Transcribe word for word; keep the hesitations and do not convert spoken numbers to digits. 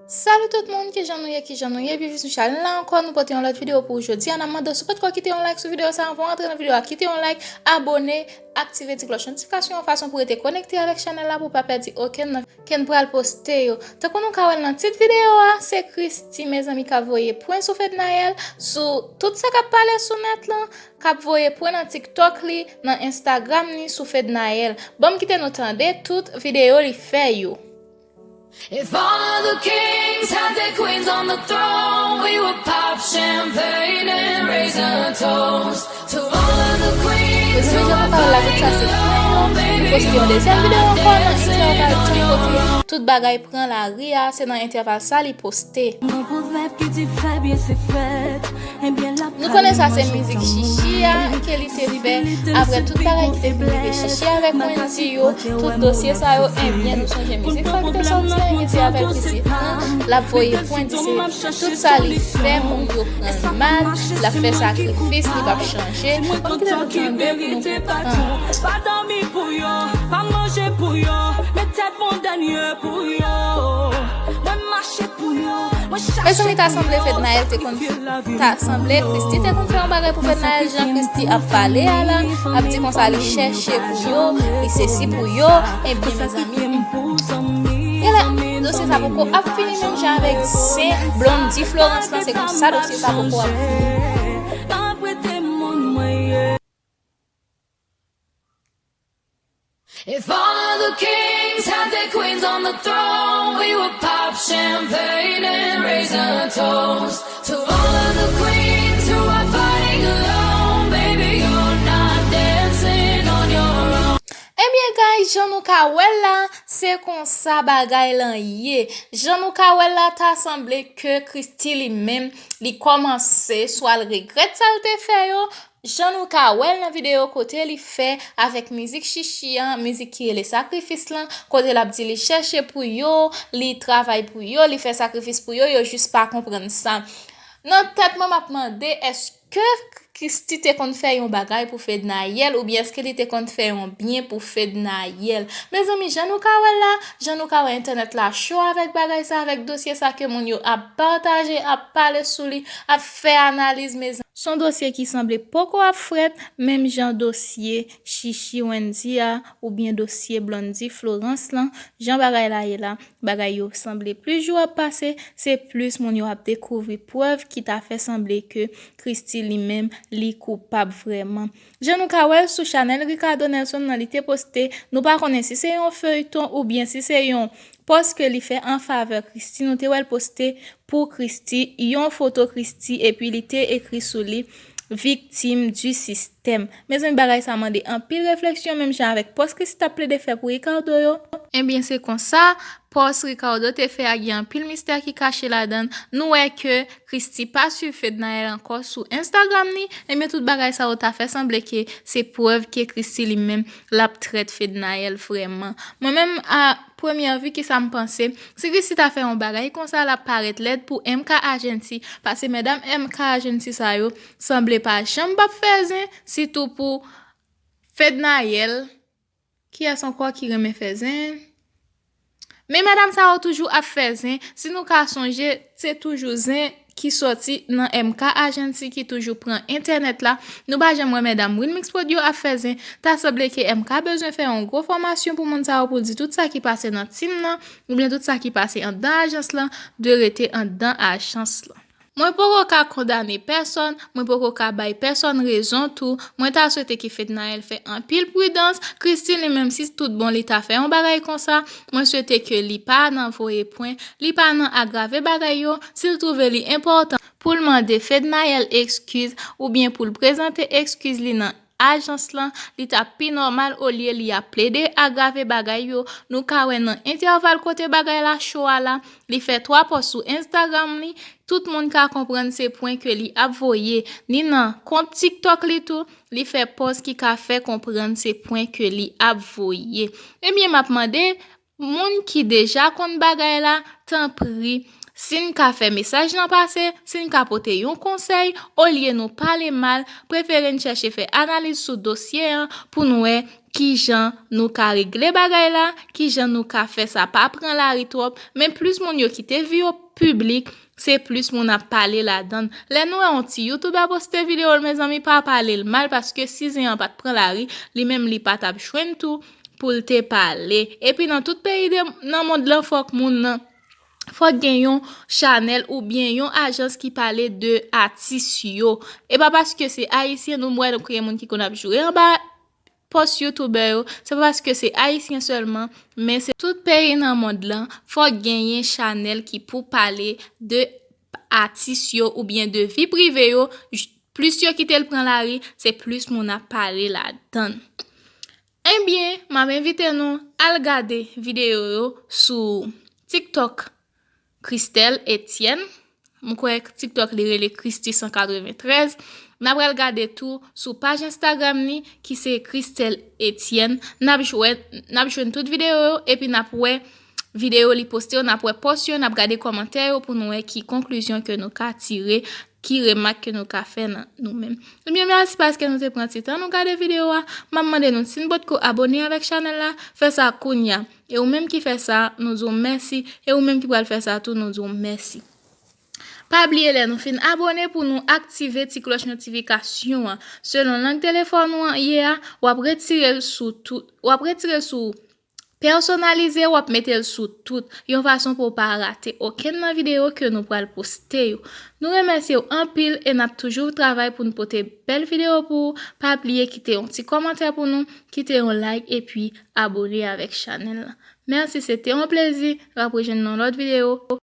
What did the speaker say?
Salut tout moun, kijan nou ye, kijan nou ye? Byenvini sou chanèl la ankò, nou pote yon lòt videyo pou ou jodi a. N ap mande w, si w potko kite yon like sou videyo sa a, anvan w antre nan videyo a, kite yon like, abone, aktive ti klòch notifikasyon an fason pou w rete konekte avèk chanèl la pou w pa pèdi okenn nan ke n pral poste yo. Tankou nou ka wè l nan tit videyo a, se Christie, mezanmi, k ap voye pwen sou Fednaelle, sou tout sa k ap pale sou nèt lan, k ap voye pwen nan TikTok li, nan Instagram ni sou Fednaelle. Ban m kite nou tande tout videyo li fè yo. If all of the kings had their queens on the throne, we would pop champagne and raise a toast to all of the queens who are fighting alone, baby, you're not dancing on your own. Tout bagay pran lari a, se nan entèval sa li poste. Nou konnen sa se mizik Chichi a ke li te fè apre tout bagay ki te fin rive Chichi avèk Wendy yo, tout dosye sa yo, ebyen nou sonje mizik sa ki te sòti an, li te avèk pitit lan, l ap voye pwen, di se tout sa li fè, moun yo pran l mal, l ap fè sakrifis, li p ap chanje. Ann kite nou tande pou nou konprann. Pa dòmi pou yo, pa manje pou yo, men tèt montagne pou yo. Mwen mache pou yo, mwen chache pou yo. Mezanmi, ta sanble Fednaelle te konn, ta sanble Christie te konn fè yon bagay pou Fednaelle, jan Christie ap pale a la, ap di konsa li chèche pou yo, li sesi pou yo, ebyen mezanmi, hmm. Genlè dosye sa poko ap fini menm jan avèk zen Blondy Florence lan, se konsa dosye sa poko ap fini. If all of the kings had their queens on the throne, we would pop champagne and raise a toast to all of the queens who are fighting alone. Baby, you're not dancing on your own. Ebyen, guys, jan nou ka wè l la, se konsa bagay lan ye. Jan nou ka wè l la, ta sanble ke Christie li menm, li kòmanse, swa l regrèt sa l te fè yo, jan nou ka wè l nan videyo kote li fè avèk mizik Chichi an, mizik ki rele Sakrifis lan, kote l ap di li chèche pou yo, li travay pou yo, li fè sakrifis pou yo, yo jis pa konprann sa. Nan tèt mwen, m ap mande, èske Christie te konn fè yon bagay pou Fednaelle, oubyen èske li te konn fè yon byen pou Fednaelle? Mezanmi, jan nou ka wè la, jan nou ka wè entènèt la cho avèk bagay sa, avèk dosye sa ke moun yo ap pataje, ap pale sou li, ap fè analiz, mezanmi. Se yon dosye ki sanble poko ap frèt, menm jan dosye Chichi Wendy a, oubyen dosye Blondy Florence lan, jan bagay la ye la, bagay yo sanble plis jou ap pase, se plis moun yo ap dekouvri prèv ki ta fè sanble ke Christie li menm, li koupab vrèman. Jan nou ka wè l sou chanèl Ricardo Nelson nan, li te poste, nou pa konnen si se yon feyton oubyen si se yon pòs ke li fè an favè Christie, nou te wè l poste pou Christie, yon foto Christie, epi li te ekri sou li, victime du système. Mezanmi, bagay sa mande anpil refleksyon, menm jan avèk pòs Christie t ap plede fè pou Ricardo yo. Ebyen, se konsa, pòs Ricardo te fè a gen anpil mistè ki kache ladan l. Nou wè ke Christie pa swiv Fednaelle ankò sou Instagram ni. Ebyen, tout bagay sa yo ta fè sanble ke se prèv ke Christie li menm, l ap trèt Fednaelle vrèman. Mwen menm, a premyè vi, kisa m panse? Si Christie ta fè yon bagay konsa, l ap parèt lèd pou M K Agency, paske medam M K Agency sa yo sanble pa janm p ap fè zen, sitou pou Fednaelle. Kiyès ankò ki renmen fè zen? Men medam sa yo toujou ap fè zen. Si nou ka sonje, se toujou zen ki sòti nan M K Agency ki toujou pran entènèt la. Nou pa janm wè medam Wilmix Prod yo ap fè zen. Ta sanble ke M K bezwen fè yon gwo fòmasyon pou moun sa yo, pou l di tout sa ki pase nan team nan, oubyen tout sa ki pase anndan ajans lan, dwe rete anndan ajans lan. Mwen poko ka kondane pèsòn, mwen poko ka bay pèsòn rezon tou. Mwen ta swete ke Fednaelle fè anpil pridans. Christie li menm, si tout bon li ta fè yon bagay konsa, mwen swete ke li pa nan voye pwen, li pa nan agrave bagay yo. Si l twouve li enpòtan pou l mande Fednaelle ekskiz oubyen pou l prezante ekskiz li nan ajans lan, li t ap pi nòmal olye li ap plede agrave bagay yo. Nou ka wè nan entèval kote bagay la cho a la, li fè twa pòs sou Instagram li, tout moun ka konprann se pwen ke li ap voye. Ni nan kont TikTok li tou, li fè pòs ki ka fè konprann se pwen ke li ap voye. Ebyen, m ap mande, moun ki deja konn bagay la, tanpri, Si n ka fè mesaj lan pase, si n ka pote yon konsèy, olye nou pale mal, prefere n chèche fè analiz sou dosye an pou n wè kijan nou ka regle bagay la, kijan nou ka fè sa pa pran lari twòp, men plis moun yo kite vi yo piblik, se plis moun ap pale ladan l. Lè nou wè yon ti youtubè poste videyo l, mezanmi, pa pale l mal, paske si zen an pa t pran lari, li menm li pa t ap jwenn tou pou l te pale. Epi nan tout peyi de, nan mond lan, fòk moun nan, fòk gen yon chanèl oubyen yon ajans ki pale de atis yo. E pa paske se ayisyen nou wè, nou gen moun ki konn ap joure anba pòs youtubè yo, se pa paske se ayisyen sèlman, men se tout peyi nan mond lan, fòk genyen chanèl ki pou pale de atis yo oubyen de vi prive yo. J-, plis yo kite l pran lari, se plis moun ap pale ladan l. Ebyen, m ap envite nou al gade videyo yo sou TikTok Christelle Etienne. M kwè TikTok li rele Christy san katreventrèz. N ap pral gade tou sou paj Instagram li ki se Christelle Etienne. N ap jwenn, n ap jwenn tout videyo yo epi n ap wè videyo li poste yo, n ap wè pòs yo, n ap gade kòmantè yo pou nou wè ki konklizyon ke nou ka tire, ki remak ke nou ka fè nan nou menm. Ebyen, mèsi paske nou te pran ti tan nou gade videyo a. M ap mande nou, si n potko abone avèk chanèl la, fè sa kounya. E ou menm ki fè sa, nou di w mèsi. E ou menm ki pral fè sa tou, nou di w mèsi. Pa bliye lè nou fin abone pou nou aktive ti klòch notifikasyon an. Selon lang telefòn ou an ye a, w ap retire l sou tout, w ap retire l sou pèsonalize, w ap mete l sou tout, yon fason pou w pa rate okenn nan videyo ke nou pral poste yo. Nou remèsye w anpil e n ap toujou travay pou n pote bèl videyo pou ou. Pa bliye kite yon ti kòmantè pou nou, kite yon like epi abone avèk chanèl la. Mèsi, se te yon plezi. N ap rejwenn nan lòt videyo.